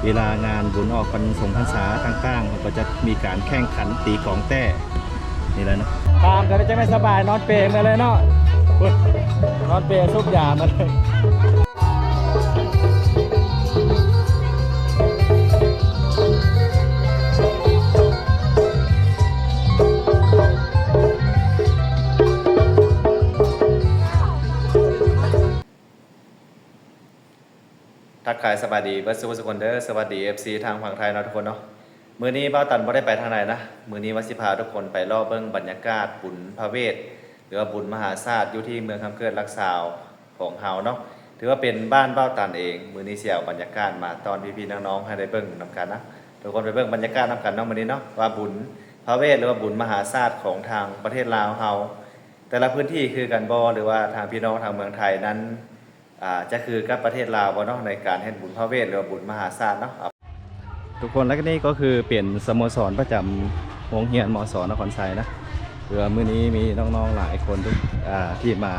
ເວລາງານບຸນອອກພັນສົງພັນສາຕ່າງໆ ເຂົາກໍຈະມີການແຂ່ງຂັນຕີກອງແຕ້ນີ້ແຫຼະເນາະ. ຕາມກັນໄດ້ ຈັ່ງໄດ້ສະບາຍ ນອນເປເມືອເລີຍເນາະ. ນອນເປສູບຢາເມືອເລີຍ. ທັກທາຍສະບາຍດີເບິດສູ່ຜູ້ສູ່ຄົນເດີ. ສະຫວັດດີ ເອັຟຊີ ທາງຝັ່ງໄທເນາະທຸກຄົນເນາະ. ມື້ນີ້ບ່າວຕັນບໍ່ໄດ້ໄປທາງໃດນະ, ມື້ນີ້ວ່າຊິພາທຸກຄົນໄປເລາະເບິ່ງບັນຍາກາດບຸນພະເວດ ຫຼືວ່າບຸນມະຫາຊາດ ຢູ່ທີ່ເມືອງຄຳເກີດຫຼັກຊາວຂອງເຮົາເນາະ, ຖືວ່າເປັນບ້ານບ່າວຕັນເອງ. ມື້ນີ້ຊິເອົາບັນຍາກາດມາຕ້ອນພີ່ໆນ້ອງໆໃຫ້ໄດ້ເບິ່ງນຳກັນນະ. ທຸກຄົນໄປເບິ່ງບັນຍາກາດນຳກັນເນາະ ມື້ນີ້ເນາະ, ວ່າບຸນພະເວດ ຫຼືວ່າບຸນມະຫາຊາດຂອງທາງປະເທດລາວເຮົາ ແຕ່ລະພື້ນທີ່ຄືກັນບໍ່ ຫຼືວ່າທາງພີ່ນ້ອງທາງເມືອງໄທນັ້ນ ອ່າ ຈະຄືກັບປະເທດລາວບໍ່ເນາະ ໃນການເຮັດບຸນພະເວດ ຫຼືວ່າບຸນມະຫາຊາດເນາະ. ທຸກຄົນ ແລະ ນີ້ກໍຄືເປັນສະໂມສອນປະຈຳໂຮງຮຽນ ມສ ນະຄອນໄຊນະ. ຄືວ່າມື້ນີ້ມີນ້ອງໆຫຼາຍຄົນ ທຸກ ອ່າ ທີ່ມາ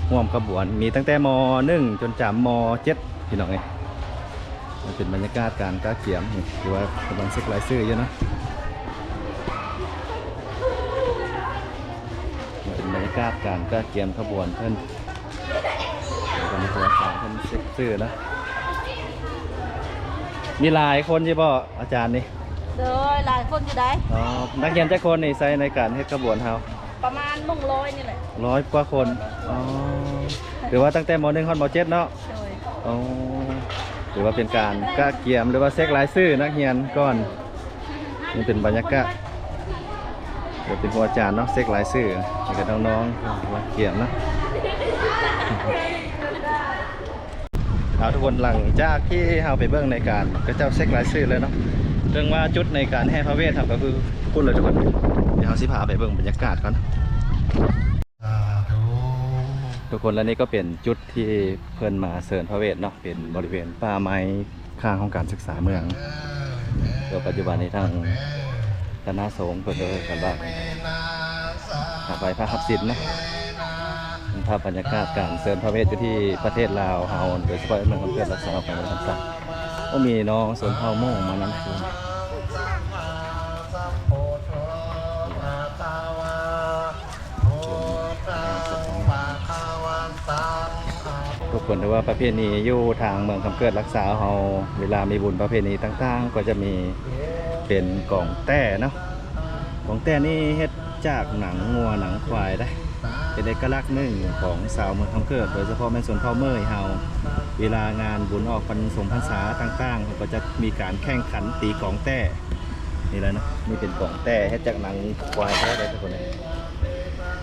ຮ່ວມຂະບວນ ມີຕັ້ງແຕ່ ມ.ໜຶ່ງ ຈົນຈຳ ມ.ເຈັດ ພີ່ນ້ອງເອີຍ. ມັນເປັນບັນຍາກາດການກະກຽມ ນີ້ ຄືວ່າກຳລັງເຊັກລາຍຊື່ຢູ່ເນາະ. ເປັນບັນຍາກາດການກະກຽມຂະບວນເພິ່ນ ເປັນຫົວຂອງເພິ່ນເຊັກຊື່ເນາະ. ມີຫຼາຍຄົນຢູ່ບໍ່ອາຈານນີ້? ໂດຍ ຫຼາຍຄົນຢູ່ໃດ໋. ອໍ ນັກຮຽນຈັກຄົນນີ້ໃຊ້ໃນການເຮັດຂະບວນເຮົາ? ປະມານໜຶ່ງຮ້ອຍນີ້ແຫຼະ. ຮ້ອຍກວ່າຄົນ. ອໍ ຖືວ່າຕັ້ງແຕ່ ມ.ໜຶ່ງ ຮອດ ມ.ເຈັດ ເນາະ? ໂດຍ. ອໍ ຖືວ່າເປັນການກະກຽມ ຫຼືວ່າເຊັກລາຍຊື່ນັກຮຽນກ່ອນ. ນີ້ເປັນບັນຍາກາດ ເປັນຄຮູອາຈານເນາະ ເຊັກລາຍຊື່ໃຫ້ກັບນ້ອງໆ ມາກຽມເນາະ. ເອົາ ທຸກຄົນ ຫຼັງຈາກທີ່ເຮົາໄປເບິ່ງໃນການເຂົາເຈົ້າເຊັກລາຍຊື່ແລ້ວເນາະ, ເຖິງວ່າຈຸດໃນການແຫ່ພະເວດເຮົາກໍຄືພຸ້ນແລ້ວທຸກຄົນ. ດຽວເຮົາຊິພາໄປເບິ່ງບັນຍາກາດກ່ອນ. ທຸກຄົນ ແລະ ນີ້ກໍເປັນຈຸດທີ່ເພິ່ນມາເຊີນພະເວດເນາະ, ເປັນບໍລິເວນປ່າໄມ້ຂ້າງຫ້ອງການສຶກສາເມືອງ. ແຕ່ປັດຈຸບັນນີ້ທາງຄະນະສົງເພິ່ນກໍເອີ້ນກັນວ່າ ຫາໄວ້ພະຮັບສິນເນາະ. ເປັນພາບບັນຍາກາດການເຊີນພະເວດຢູ່ທີ່ປະເທດລາວເຮົາ, ໂດຍສະເພາະເມືອງຄຳເກີດລັກສາຂອງເມືອງຄຳສັງ. ໂອ້ ມີນ້ອງຊົນເຜົ່າມົ້ງມານຳ. ທຸກຄົນ ຖືວ່າປະເພນີຢູ່ທາງເມືອງຄຳເກີດລັກຊາວເຮົາ ເວລາມີບຸນປະເພນີຕ່າງໆ ກໍຈະມີເປັນກອງແຕ້ເນາະ. ກອງແຕ້ນີ້ເຮັດຈາກໜັງງົວໜັງຄວາຍເດ້, ເປັນເອກະລັກໜຶ່ງຂອງຊາວເມືອງຄຳເກີດ ໂດຍສະເພາະແມ່ນຊົນເຜົ່າເໝີຍເຮົາ. ເວລາງານບຸນອອກພັນສົງພັນສາຕ່າງໆ ເຂົາກໍຈະມີການແຂ່ງຂັນຕີກອງແຕ້. ນີ້ແຫຼະເນາະ, ນີ້ເປັນກອງແຕ້ເຮັດຈາກໜັງຄວາຍແທ້ເດ້ທຸກຄົນເອີຍ.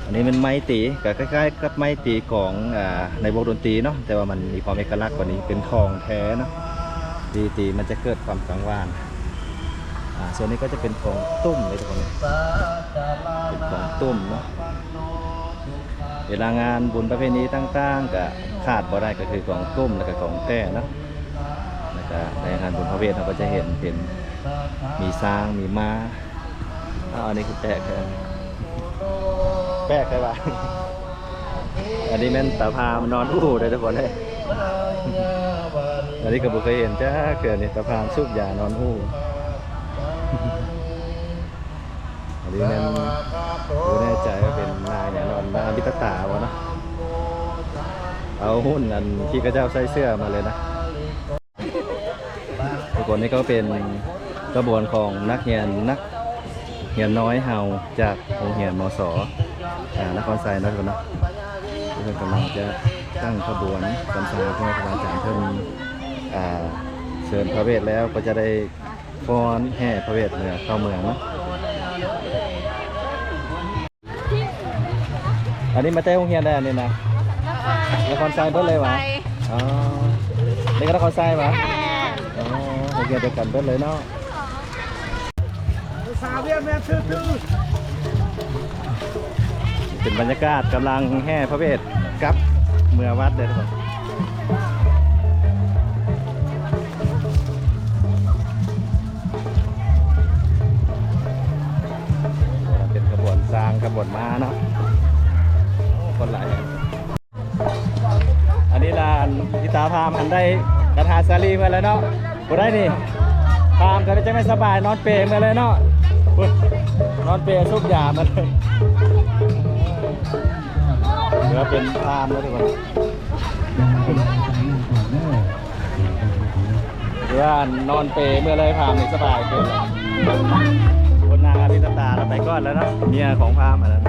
ອັນນີ້ແມ່ນໄມ້ຕີ ກໍຄ້າຍໆກັບໄມ້ຕີກອງ ອ່າ ໃນວົງດົນຕີເນາະ, ແຕ່ວ່າມັນມີຄວາມເອກະລັກກວ່ານີ້ ເປັນຂອງແທ້ເນາະ. ຕີ ຕີມັນຈະເກີດຄວາມກັງວານ. ອ່າ ສ່ວນນີ້ກໍຈະເປັນຂອງຕຸ້ມເດ້ທຸກຄົນ, ເປັນຂອງຕຸ້ມເນາະ. ເວລາງານບຸນປະເພນີຕ່າງໆ ກະຂາດບໍ່ໄດ້ກໍຄືກອງຕຸ້ມ ແລ້ວກະກອງແຕ້ເນາະ. ແລ້ວກະໃນງານບຸນພະເວດເຮົາກໍຈະເຫັນເປັນ ມີຊ້າງ ມີມ້າ. ອ້າວ ອັນນີ້ຄືແປກແທ້ ແປກແທ້ວ່າ. ອັນນີ້ແມ່ນຕາພາມນອນອູ້ເດ້ທຸກຄົນເດ້. ອັນນີ້ກໍບໍ່ເຄີຍເຫັນຈັກເທື່ອນີ້, ຕາພາມສູບຢານອນອູ້. ອັນນີ້ແມ່ນ ບໍ່ແນ່ໃຈວ່າເປັນນາຫຍັງເນາະ, ນາມິຕະຕາບໍ່ເນາະ. ເອົາຫຸ່ນອັນທີ່ເຂົາເຈົ້າໃສ່ເສື້ອມາເລີຍນະ. ທຸກຄົນ ນີ້ກໍເປັນຂະບວນຂອງນັກຮຽນ ນັກຮຽນນ້ອຍເຮົາຈາກໂຮງຮຽນ ມສ ອ່າ ນະຄອນໄຊເນາະທຸກຄົນເນາະ. ເພິ່ນກຳລັງຈະຕັ້ງຂະບວນ ຕາມສະຫາຍຄູອາຈານເພິ່ນ ອ່າ ເຊີນພະເວດແລ້ວ ກໍຈະໄດ້ຟ້ອນແຫ່ພະເວດເມືອເຂົ້າເມືອງເນາະ. ອັນນີ້ມາແຕ່ໂຮງຮຽນໃດອັນນີ້ນະ? ນະຄອນໄຊເບິດເລີຍຫວາ? ນະຄອນໄຊ. ອໍ ນີ້ກໍນະຄອນໄຊຫວາ? ແມ່ນ. ອໍ ໂຮງຮຽນດຽວກັນເບິດເລີຍເນາະ. ເປັນບັນຍາກາດກຳລັງແຫ່ພະເວດກັບເມືອວັດເດີທຸກຄົນ. ເປັນຂະບວນຊ້າງ ຂະບວນມ້າເນາະ. ໂອ້ ຄົນຫຼາຍແຮງ. ອັນນີ້ລະ ອັນ ອີຕາພາມຫັ້ນໄດ້ຄາຖາສາລີມາແລ້ວເນາະ. ບໍ່ໄດ້ນີ້ ພາມກໍໄດ້ ຈັ່ງໄດ້ສະບາຍ ນອນເປເມືອເລີຍເນາະ ພຸ້ນ ນອນເປສູບຢາມາເລີຍ ຖືວ່າເປັນພາມເນາະທຸກຄົນ ຖືວ່ານອນເປເມືອເລີຍ ພາມນີ້ສະບາຍເກີນ ຄົນນາງອາລິຕະຕາລະໄປກ່ອນແລ້ວເນາະ ເມຍຂອງພາມອັນນັ້ນ.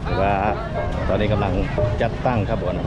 ຖືວ່າຕອນນີ້ກຳລັງຈັດຕັ້ງຂະບວນ ເ